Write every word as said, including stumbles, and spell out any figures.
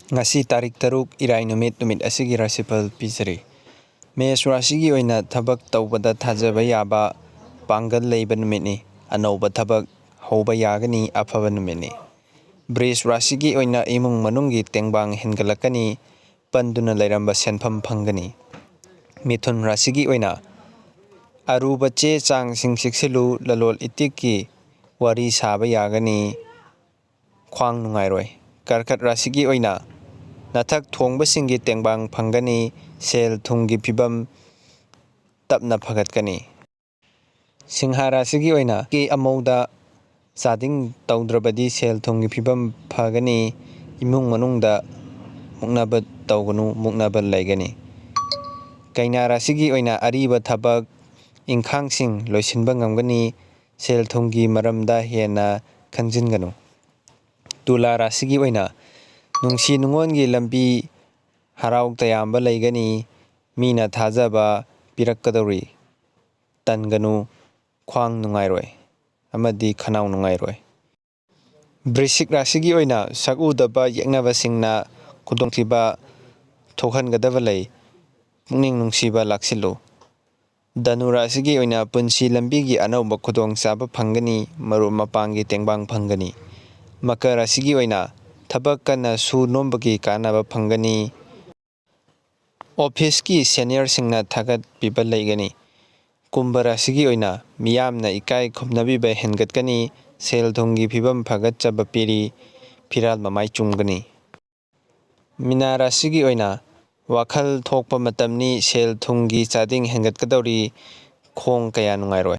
ꯉꯁꯤ ꯇꯥꯔꯤꯛ ꯇꯔꯨꯛ, ꯏꯔꯥꯏ ꯅꯨꯃꯤꯠ, ꯅꯨꯃꯤꯠ ꯑꯁꯤꯒꯤ ꯔꯥꯁꯤꯐꯜ ꯄꯤꯖꯔꯤ꯫ ꯃꯦꯁ ꯔꯥꯁꯤꯒꯤ ꯑꯣꯏꯅ ꯊꯕꯛ ꯇꯧꯕꯗ ꯊꯥꯖꯕ ꯌꯥꯕ, ꯄꯥꯡꯒꯜ ꯂꯩꯕ ꯅꯨꯃꯤꯠꯅꯤ꯫ ꯑꯅꯧꯕ ꯊꯕꯛ ꯍꯧꯕ ꯌꯥꯒꯅꯤ, ꯑꯐꯕ ꯅꯨꯃꯤꯠꯅꯤ꯫ ꯕ꯭ꯔꯤꯖ ꯔꯥꯁꯤꯒꯤ ꯑꯣꯏꯅ ꯏꯃꯨꯡ ꯃꯅꯨꯡꯒꯤ ꯇꯦꯡꯕꯥꯡ ꯍꯦꯟꯒꯠꯂꯛꯀꯅꯤ, ꯄꯟꯗꯨꯅ ꯂꯩꯔꯝꯕ ꯁꯦꯟꯐꯝ ꯐꯪꯒꯅꯤ꯫ ꯃꯤꯊꯨꯟ ꯔꯥꯁꯤꯒꯤ ꯑꯣꯏꯅ ꯑꯔꯨꯕ ꯆꯦ ꯆꯥꯡꯁꯤꯡ ꯆꯦꯛꯁꯤꯜꯂꯨ, ꯂꯂꯣꯟ ꯏꯇꯤꯛꯀꯤ ꯋꯥꯔꯤ ꯁꯥꯕ ꯌꯥꯒꯅꯤ, ꯈ꯭ꯋꯥꯡ ꯅꯨꯡꯉꯥꯏꯔꯣꯏ꯫ ꯀꯔꯀꯠ ꯔꯥꯁꯤꯒꯤ ꯑꯣꯏꯅ ꯅꯊꯛ ꯊꯣꯡꯕꯁꯤꯡꯒꯤ ꯇꯦꯡꯕꯥꯡ ꯐꯪꯒꯅꯤ, ꯁꯦꯜ ꯊꯨꯝꯒꯤ ꯐꯤꯕꯝ ꯇꯞꯅ ꯐꯒꯠꯀꯅꯤ꯫ ꯁꯤꯡꯍ ꯔꯥꯁꯤꯒꯤ ꯑꯣꯏꯅ ꯀꯦ ꯑꯃꯧꯗ ꯆꯥꯗꯤꯡ ꯇꯧꯗ꯭ꯔꯕꯗꯤ ꯁꯦꯜ ꯊꯨꯝꯒꯤ ꯐꯤꯕꯝ ꯐꯒꯅꯤ, ꯏꯃꯨꯡ ꯃꯅꯨꯡꯗ ꯃꯨꯛꯅꯕ ꯇꯧꯒꯅꯨ, ꯃꯨꯛꯅꯕ ꯂꯩꯒꯅꯤ꯫ ꯀꯩꯅꯥ ꯔꯥꯁꯤꯒꯤ ꯑꯣꯏꯅ ꯑꯔꯤꯕ ꯊꯕꯛ ꯏꯪꯈꯥꯡꯁꯤꯡ ꯂꯣꯏꯁꯤꯟꯕ ꯉꯝꯒꯅꯤ, ꯁꯦꯜ ꯊꯨꯝꯒꯤ ꯃꯔꯝꯗ ꯍꯦꯟꯅ ꯈꯟꯖꯤꯟꯒꯅꯨ꯫ ꯇꯨꯂꯥ ꯔꯥꯁꯤꯒꯤ ꯑꯣꯏꯅ ꯅꯨꯡꯁꯤ ꯅꯨꯡꯉꯣꯟꯒꯤ ꯂꯝꯕꯤ ꯍꯔꯥꯎ ꯇꯌꯥꯝꯕ ꯂꯩꯒꯅꯤ, ꯃꯤꯅ ꯊꯥꯖꯕ ꯄꯤꯔꯛꯀꯗꯧꯔꯤ꯫ ꯇꯟꯒꯅꯨ, ꯈ꯭ꯋꯥꯡ ꯅꯨꯡꯉꯥꯏꯔꯣꯏ ꯑꯃꯗꯤ ꯈꯅꯥꯎ ꯅꯨꯡꯉꯥꯏꯔꯣꯏ꯫ ꯕ꯭ꯔꯤꯁꯤꯛ ꯔꯥꯁꯤꯒꯤ ꯑꯣꯏꯅ ꯁꯛꯎꯗꯕ ꯌꯦꯛꯅꯕꯁꯤꯡꯅ ꯈꯨꯗꯣꯡꯊꯤꯕ ꯊꯣꯛꯍꯟꯒꯗꯕ ꯂꯩ, ꯄꯨꯛꯅꯤꯡ ꯅꯨꯡꯁꯤꯕ ꯂꯥꯛꯁꯤꯜꯂꯨ꯫ ꯙꯅꯨ ꯔꯥꯁꯤꯒꯤ ꯑꯣꯏꯅ ꯄꯨꯟꯁꯤ ꯂꯝꯕꯤꯒꯤ ꯑꯅꯧꯕ ꯈꯨꯗꯣꯡꯆꯥꯕ ꯐꯪꯒꯅꯤ, ꯃꯔꯨꯞ ꯃꯄꯥꯡꯒꯤ ꯇꯦꯡꯕꯥꯡ ꯐꯪꯒꯅꯤ꯫ ꯃꯀꯔ ꯔꯥꯁꯤꯒꯤ ꯑꯣꯏꯅ ꯊꯕꯛ ꯀꯟꯅ ꯁꯨ ꯅꯣꯝꯕꯒꯤ ꯀꯥꯟꯅꯕ ꯐꯪꯒꯅꯤ꯫ ꯑꯣꯐꯤꯁꯀꯤ ꯁꯦꯅꯤꯌꯔꯁꯤꯡꯅ ꯊꯥꯒꯠꯄꯤꯕ ꯂꯩꯒꯅꯤ꯫ ꯀꯨꯝꯚ ꯔꯥꯁꯤꯒꯤ ꯑꯣꯏꯅ ꯃꯤꯌꯥꯝꯅ ꯏꯀꯥꯏ ꯈꯨꯝꯅꯕꯤꯕ ꯍꯦꯟꯒꯠꯀꯅꯤ, ꯁꯦꯜ ꯊꯨꯝꯒꯤ ꯐꯤꯕꯝ ꯐꯒꯠꯆꯕ ꯄꯤꯔꯤ, ꯐꯤꯔꯥꯜ ꯃꯃꯥꯏ ꯆꯨꯝꯒꯅꯤ꯫ ꯃꯤꯅꯥ ꯔꯥꯁꯤꯒꯤ ꯑꯣꯏꯅ ꯋꯥꯈꯜ ꯊꯣꯛꯄ ꯃꯇꯝꯅꯤ, ꯁꯦꯜ ꯊꯨꯝꯒꯤ ꯆꯥꯗꯤꯡ ꯍꯦꯟꯒꯠꯀꯗꯧꯔꯤ, ꯈꯣꯡ ꯀꯌꯥ ꯅꯨꯡꯉꯥꯏꯔꯣꯏ꯫